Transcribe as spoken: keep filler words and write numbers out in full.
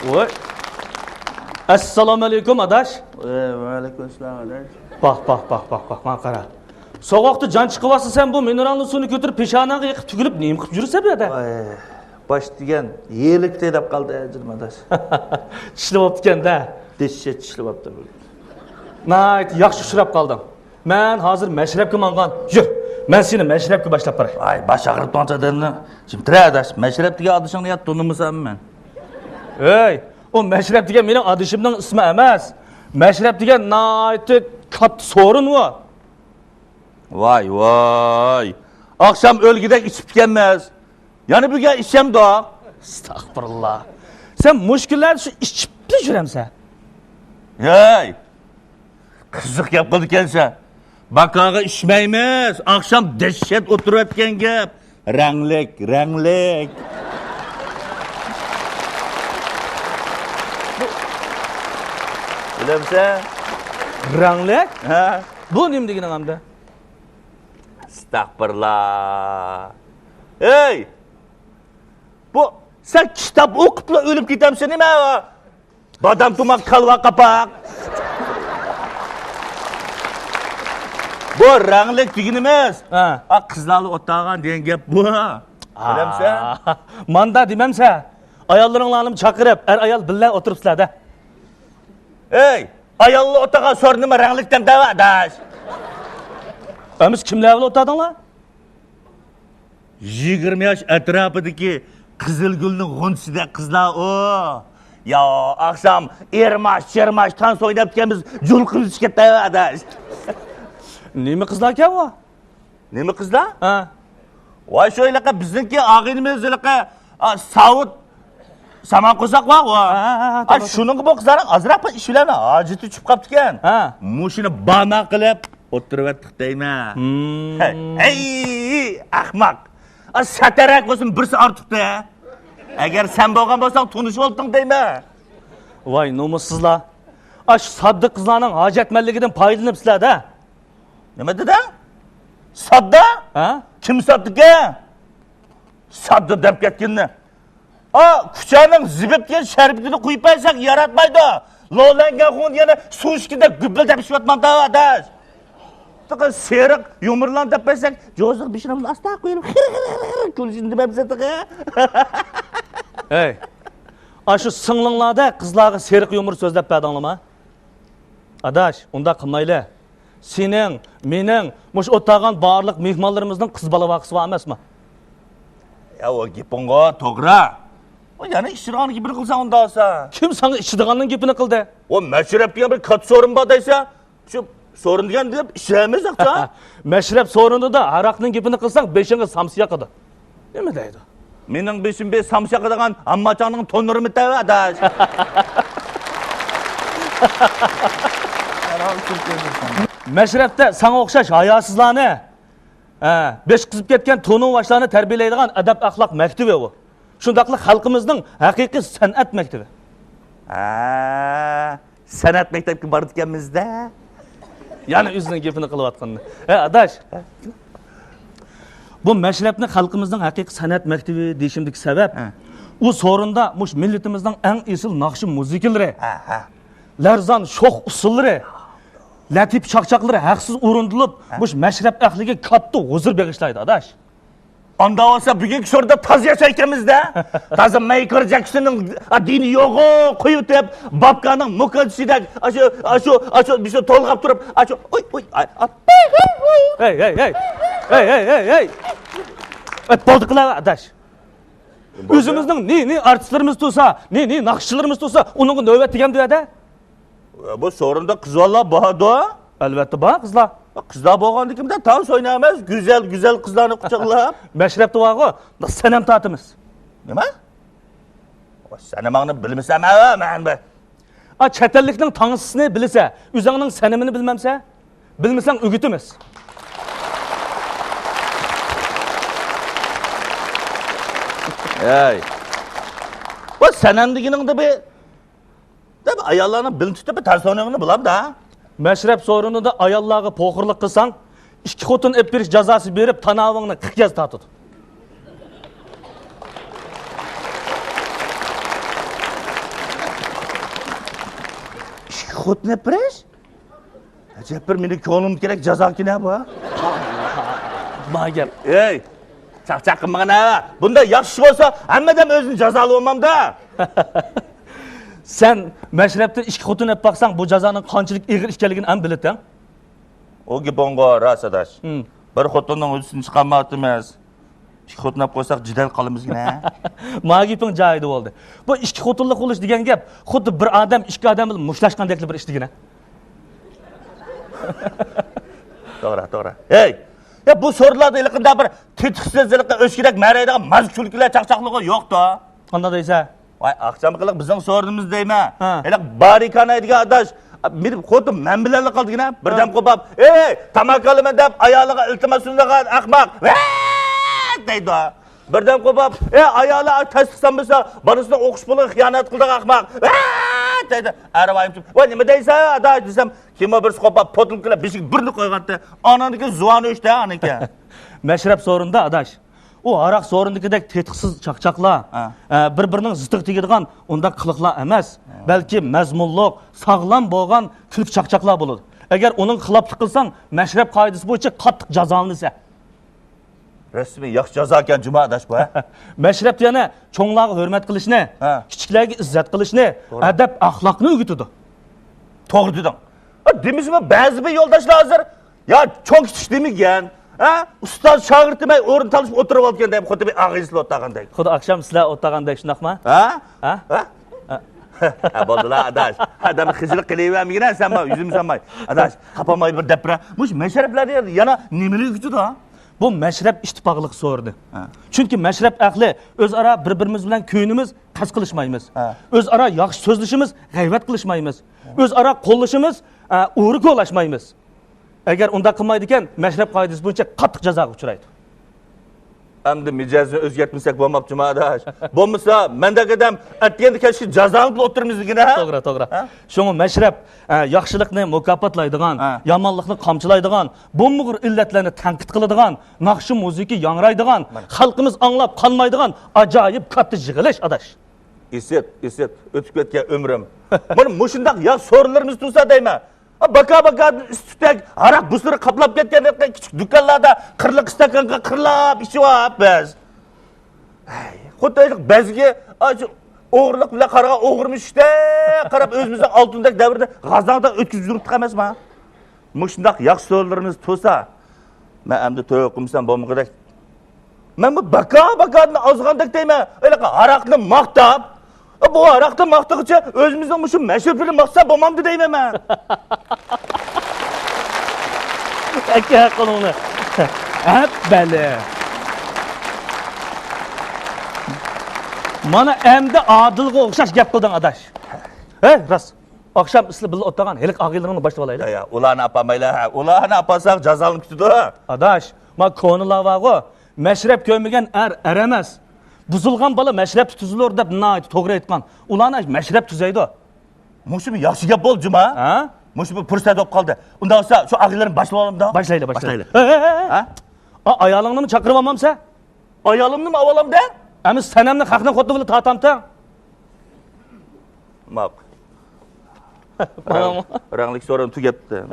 ۋوي. ئەسسالامۇئەلەيكۇم، ئاداش. ۋەئەلەيكۇم ئەسسالام، ئاداش. باق، باق، باق، باق، باق، ماڭا قارا. سوغۇقتا جان چىقىۋاتسا سەن بۇ مىنېرالنى سۇنى كۆتۈرۈپ پېشانەڭگە ئېقىپ تۈگۈلۈپ نېمە قىلىپ يۈرىسەن بۇ يەردە؟ ۋاي، باش دېگەن يېلىكتى دەپ قالدى، ئەجرىم ئاداش. چىشلىۋاپتىكەن-دە. دەھشەت چىشلىۋاپتۇ. ناھايىتى ياخشى ئۇچراپ قالدىڭ. مەن ھازىر مەشرەپكە ماڭغان. يۈر، مەن سېنى مەشرەپكە باشلاپ باراي. ۋاي، باش ئاغرىتماڭچە ئادەمنى. جىم تۇرە ئاداش، مەشرەپ دېگەن ئادىشىڭنى يات تونۇمىسام مەن. ھەي، ئۇ مەشرەپ دېگەن مېنىڭ ئادىشىمنىڭ ئىسمى ئەمەس. مەشرەپ دېگەن ناھايىتى كاتتا سورۇن ئۇ. ۋاي، ۋاي. ئاخشام ئۆلگۈدەك ئىچىپتىكەنمىز. يەنە بۈگۈن ئىچەمدۇق. ئەستەغپۇرۇللا. سەن مۇشۇ كۈنلەردە شۇ ئىچىپلا يۈرەمسەن؟ ھەي! قىزىق گەپ قىلىدىكەنسەن. باكاغا ئىچمەيمىز. ئاخشام دەھشەت ئولتۇرۇۋەتكەن گەپ. رەڭلىك، رەڭلىك. بىلەمسەن؟ رەڭلىك؟ ھە. بۇ نېمە دېگىنىڭ ئەمدى؟ ئەستەغپۇرۇللا. ھەي! بۇ سەن كىتاب ئوقۇپلا ئۆلۈپ كېتەمسەن نېمە؟ بادام تۇماق، كالۋا قاپاق. بۇ رەڭلىك دېگىنىمىز. ھە. ئا، قىزلارلا ئولتۇرغان دېگەن گەپ بۇ. بىلەمسەن؟ ئا، ماندا دېمەمسە. ئاياللىرىڭلارنىمۇ چاقىرىپ، ئەر-ئايال بىللە ئولتۇرۇپسىلەر-دە. ئەي، ئاياللا ئولتۇرغان سورۇننىمۇ رەڭلىك دەمدە ئاداش. ئەمىسە كىملەر بىلەن ئولتۇردۇڭلار؟ يىگىرمە ياش ئەتراپىدىكى قىزىلگۈلنىڭ غۇنچىسىدەك قىزلار ئۇ. يا، ئاخشام ئېرماش، چېرماش، تانس ئويناپتىكەنمىز، جۇلقىپ چۈشۈپ كەتتى ئاداش. نېمە قىزلاركەن ئۇ؟ نېمە قىزلار؟ ھە. ۋاي، شۇ ھېلىقى بىزنىڭكى ئاغىنىمىز ھېلىقى، ئا، ساۋۇت سامان قورساق بار، ۋا. ھە، ھە، ھە، ئا، توغرا. شۇنىڭغا بولسا ئازراق بىر ئىش بىلەن ھاجىتى چۈشۈپ قاپتىكەن. ھە. مۇشۇنى بانا قىلىپ ئولتۇرۇۋەتتۇق دەيمەن. ھىم. ھەي، ھەي، ئەخمەق. ئا، سەتەرەك بولسۇن، بىرسى ئارتۇقتى. ئەگەر سەن بولغان بولساڭ تونۇشۇۋالتىڭ دەيمەن. ۋاي، نومۇسسىزلار. ئاشۇ ساددا قىزلارنىڭ ھاجەتمەنلىكىدىن پايدىلىنىپسىلەر-دە. نېمە دېدىڭ؟ ساددا؟ ھە؟ كىم ساددىكەن؟ ساددا دەپ كەتكىنىنى. ئا، كۇچانىڭ زىبىپ دېگەن شەربىتىنى قۇيۇپ بەرسەك ياراتمايدۇ. لولەنگەنخۇن يەنە سۇشكىدەك گۈپۈلدەپ ئىچىۋاتمامدا ئاداش. تېخى سېرىق يۇمۇرلارنى دەپ بەرسەك، جوزىغا بېشىنى ئاستا قويۇپ، خىر، خىر، خىر، خىر كۈلۈشىنى دېمەمسەن تېخى. ھەي، ئاشۇ سىڭلىڭلاردا قىزلارغا سېرىق يۇمۇر سۆزلەپ بەردىڭلارمۇ؟ ئاداش، ئۇنداق قىلمايلى. سېنىڭ، مېنىڭ، مۇشۇ ئولتۇرغان بارلىق مېھمانلىرىمىزنىڭ قىز بالا ۋاقىسى بار ئەمەسمۇ؟ يا، ئۇ گېپىڭغۇ توغرا. ئۇ يەنە ئىچىدىغان گېپىنى قىلساڭ ئۇنداق بولسا. كىم ساڭا ئىچىدىغاننىڭ گېپىنى قىلدى؟ ئۇ مەشرەپ دېگەن بىر كاتتا سورۇن بار دەيسە، شۇ سورۇن دېگەن دەپ ئىچىمىز ئاقچا. مەشرەپ سورۇنىدا ھاراقنىڭ گېپىنى قىلساڭ بېشىڭغا سامسا ياقىدۇ. نېمە دەيدۇ؟ مېنىڭ بېشىم بىر سامسا ياقىدىغان ئامماچاڭنىڭ تونۇرىمۇ تەۋە ئاداش. مەشرەپتە ساڭا ئوخشاش ھاياسىزلارنى، ھە، بېشى قىزىپ كەتكەن تونۇۋاشلارنى تەربىيەلەيدىغان ئەدەپ-ئەخلاق مەكتىۋى ئۇ. شۇنداقلا خەلقىمىزنىڭ ھەقىقىي سەنئەت مەكتىۋى. ھە، سەنئەت مەكتەپكە بارىدىكەنمىز-دە. يەنە ئۆزىنىڭ گېپىنى قىلىۋاتقىنىنى. ھە، ئاداش. بۇ مەشرەپنى خەلقىمىزنىڭ ھەقىقىي سەنئەت مەكتىۋى دېيىشىمدىكى سەۋەب، ھە، ئۇ سورۇندا مۇشۇ مىللىتىمىزنىڭ ئەڭ ئېسىل ناخشا مۇزىكىلىرى، ھە، ھە، لەرزان شوخ ئۇسسۇللىرى، لەتىپە چاقچاقلىرى ھەقسىز ئورۇندىلىپ، ھە، مۇشۇ مەشرەپ ئەھلىگە كاتتا ھۇزۇر بېغىشلايدۇ، ئاداش. ئاندا بولسا بۈگۈنكى سورۇندا تازا ياشايكەنمىز-دە. تازا مايكل جەكسوننىڭ، ئا، دېنى يوغۇ قويۇۋېتىپ، بابكانىڭ مۇكاچىسىدەك، ئاشۇ، ئاشۇ، ئاشۇ، بىشۇ تولغاپ تۇرۇپ، ئاشۇ، ئۇي، ئۇي، ئاي، ئاي. ھەي، ھەي، ھەي. ھەي، ھەي، ھەي، ھەي. ئەي، بولدى قىلە، ئاداش. بولدى. ئۆزىمىزنىڭ نى، نى ئارتىسلىرىمىز تۇرسا، نى، نى ناخشىچىلىرىمىز تۇرسا، ئۇنىڭغا نۆۋەت دېگەندۇ ھەدە. بۇ سورۇندا قىز بالىلار باردا؟ ئەلۋەتتە بار قىزلار. قىزلار بولغاندىكىن تانس ئوينايمىز، گۈزەل، گۈزەل قىزلارنى قۇچاقلاپ. مەشرەپتە بارغۇ، سەنەم تارتىمىز. نېمە؟ سەنەمىڭنى بىلمىسەم ھە مەن بى. ئا، چەت ئەللىكنىڭ تانسىسىنى بىلىسە، ئۆزۈڭنىڭ سەنىمىنى بىلمەمسە؟ بىلمىسەڭ ئۆگىتىمىز. ئەي. بۇ سەنەم دېگىنىڭدە بى دەپ، ئاياللارنىڭ بېلىنى تۇتۇپ، تەرسونىڭنى بۇلامدا. مەشرەپ سورۇنىدا ئاياللارغا پوخۇرلۇق قىلساڭ، ئىككى خوتۇن ئېلىپ بېرىش جازاسى بېرىپ، تاناۋىڭنى قىرىق گەز تارتىدۇ. قوتنى بېرىش؟ ئەجەب بىر مېنىڭ كۆڭلۈمدىكىدەك جازاكەن ھە بۇ. ما گەپ. ئەي، چاقچاق قىلمىغىن ھە. بۇنداق ياخشى ئىش بولسا، ھەممە ئادەم ئۆزىنى جازالىۋالمامدا. سەن مەشرەپتىن ئىككى خوتۇن ئېلىپ باقساڭ، بۇ جازانىڭ قانچىلىك ئېغىر ئىكەنلىكىنى ھەم بىلىتەڭ. ئۇ گېپىڭغۇ راست ئاداش. ھىم. بىر خوتۇننىڭ ھۆددىسىدىن چىقالمايۋاتىمىز. ئىككى خوتۇن ئېلىپ قويساق جېدەل قالىمىزكىن ھە؟ ما گېپىڭ جايىدا بولدى. بۇ ئىككى خوتۇنلۇق بولۇش دېگەن گەپ خۇددى بىر ئادەم ئىككى ئادەم بىلەن مۇشتلاشقاندەكلا بىر ئىش دېگىنە. توغرا، توغرا. ھەي! يا بۇ سورۇنلاردا ھېلىقىنداق بىر تېتىقسىز، ھېلىقى ئۆچكىدەك مەرەيدىغان ماز كۈلكىلەر، چاقچاقلىقى يوقتا. قانداق دەيسەن؟ ۋاي، ئاخشامقىلىق بىزنىڭ سورۇنىمىز دەيمەن. ھە. ھېلىقى بارىكاناي دېگەن ئاداش، بىر خوتۇن مەن بىلەنلا قالدىغىنە، بىردەم ھە. قوپاپ، «ئەي، تاماكا ئالىمەن» دەپ، ئايالىغا ئىلتىماس سۇنىدىغان ئەخمەق، «ۋە!» دەيدۇ. بىردەم قوپاپ، «ئەي، ئايالى تەستىق سانمىسا، بالىسىنىڭ ئوقۇش پۇلىغا خىيانەت قىلىدىغان ئەخمەق، ۋە!» دەيدۇ. ئەرۋايىم، «ۋاي، نېمە دەيسەن، ئاداش؟» دېسەم، كىممۇ بىرسى قوپاپ، پوتۇلكىلار بېشىگە بىرنى قويغانتى. ئاناندىن كېيىن زۇۋانى ئۆچتى ئانىڭكى. مەشرەپ سورۇندا، ئاداش. ئۇ ھاراق سورۇندىكىدەك تېتىقسىز چاقچاقلار، ھە. ئە، بىر-بىرىنىڭ زىتىغا تېگىدىغان ئۇنداق قىلىقلار ئەمەس، ھە. بەلكى مەزمۇنلۇق، ساغلام بولغان كۈلكە چاقچاقلار بولىدۇ. ئەگەر ئۇنىڭغا خىلاپلىق قىلساڭ، مەشرەپ قائىدىسى بويىچە قاتتىق جازالىنىسەن. رەسمىي ياخشى جازاكەن جۇما ئاداش بۇ، ھە؟ مەشرەپ يەنە چوڭلارغا ھۆرمەت قىلىشنى، ھە. كىچىكلەرگە ئىززەت قىلىشنى، توغرا. ئەدەپ-ئەخلاقنى ئۆگىتىدۇ. توغرا دېدىڭ. ھە، دېمىسىمۇ بەزى بىر يولداشلار ھازىر، يا چوڭ-كىچىك دېمىگەن، ھە؟ ئۇستاز-شاگىرت دېمەي ئورۇن تالىشىپ ئولتۇرۇۋالغان دەپ، خۇددى بىر ئاغىنىسىلا ئولتۇرغاندەك. خۇددى ئاخشام سىلەر ئولتۇرغاندەك، شۇنداقمۇ؟ ھە؟ ھە؟ ھە؟ ھە، بولدىلا، ئاداش. ئادەم خىجىل قىلىۋەرمىگىنە سەنمۇ، يۈزۈم سانماي. ئاداش، خاپالماي بىر دەپ بېرە. مۇشۇ مەشرەپلەردە يەنە نېمىنى ئۆگىتىدۇ؟ بۇ مەشرەپ ئىتتىپاقلىق سورۇنى. ھە. چۈنكى مەشرەپ ئەھلى ئۆزئارا بىر-بىرىمىز بىلەن كۆيۈنىمىز، قەست قىلىشمايمىز. ھە. ئۆزئارا ياخشى سۆزلىشىمىز، غەيۋەت قىلىشمايمىز. ئۆزئارا قوللىشىمىز، ئە، ئورا كولاشمايمىز. ئەگەر ئۇنداق قىلمايدىكەن، مەشرەپ قائىدىسى بويىچە قاتتىق جازاغا ئۇچرايدۇ. ئەمدى مىجەزنى ئۆزگەرتمىسەك بولماپتۇ جۇما ئاداش. بولمىسا مەندەك ئادەم ئەتىگەندە كەچكە جازاڭدا ئولتۇرىمىز دېگىنە. توغرا، توغرا. ھە؟ شۇڭا مەشرەپ، ئە، ياخشىلىقنى مۇكاپاتلايدىغان، ھە. يامانلىقنى قامچىلايدىغان، بومبىغۇر ئىللەتلەرنى تەنقىد قىلىدىغان، ناخشا مۇزىكا ياڭرايدىغان، مانا. خەلقىمىز ئاڭلاپ قانمايدىغان ئاجايىپ كاتتا يىغىلىش، ئاداش. ئىسىت، ئىسىت، ئۆتۈپ كەتكەن ئۆمرۈم. مانا مۇشۇنداق ياخشى سورۇنلىرىمىز تۇرسا دەيمەن. باكا-باكادىن ئۈستۈكتەك ھاراق بۇسلىرى قاپلاپ كەتكەندەك كىچىك دۇكانلاردا قىرلىق ئىستاكانغا قىرلاپ ئىچىۋاپ بىز. ھەي، خۇددى بەزگە، ئاشۇ ئوغرىلىق بىلەن قارىغان ئوغرى مۈشۈكتەك قاراپ، ئۆزىمىزنىڭ ئالتۇندەك دەۋرىنى غازاڭدا ئۆتكۈزۈپ يۈرۈپتۇق ئەمەسما؟ مۇشۇنداق ياخشى سورۇنلىرىمىز تۇرسا، مەن ئەمدى توي قىلمىسام بولمىغۇدەك. مەن بۇ باكا-باكادىن ئازغاندەك دەيمەن. ھېلىقى ھاراقنى ماختاپ، بۇ ھاراقنى ماختىغۇچە ئۆزىمىزنىڭ مۇشۇ مەشرىپىنى ماختىسا بولمامدۇ دەيمەن مەن. ئەكە ھەققىڭنى. ئەپبەلى. مانا ئەمدى ئادىلغا ئوخشاش گەپ قىلدىڭ، ئاداش. ھەي، راست. ئاخشام سىلەر بىللە ئولتۇرغان ھېلىقى ئاغىنىلىرىڭنى باشلاۋالايلى. يا، يا، ئۇلارنى ئاپارمايلى، ھە. ئۇلارنى ئاپارساق جازالىنىپ كېتىدۇ. ئاداش، ما كونىلار بارغۇ، مەشرەپ كۆرمىگەن ئەر ئەر ئەمەس. بۇزۇلغان بالا مەشرەپتە تۈزۈلۈر دەپ ناھايىتى توغرا ئېيتقان. ئۇلارنى مەشرەپ تۈزەيدۇ. مۇشۇ بىر ياخشى گەپ بولدى جۇما. ھە؟ مۇشۇ بىر پۇرسەت بولۇپ قالدى. ئۇنداق بولسا شۇ ئاغىنىلەرنى باشلاۋالامدا؟ باشلايلى، باشلايلى. باشلايلى. ھە، ھە، ھە، ھە. ھە؟ ئا، ئايالىڭنىمۇ چاقىرىۋالمامسەن؟ ئايالىمنىمۇ ئاۋالامدا؟ ئەمدى سەنەمنى خەقنىڭ خوتۇنى بىلەن تارتامتىڭ؟ ماق. بالام. رەڭ-، رەڭلىك سورۇن تۈگەپتۇ.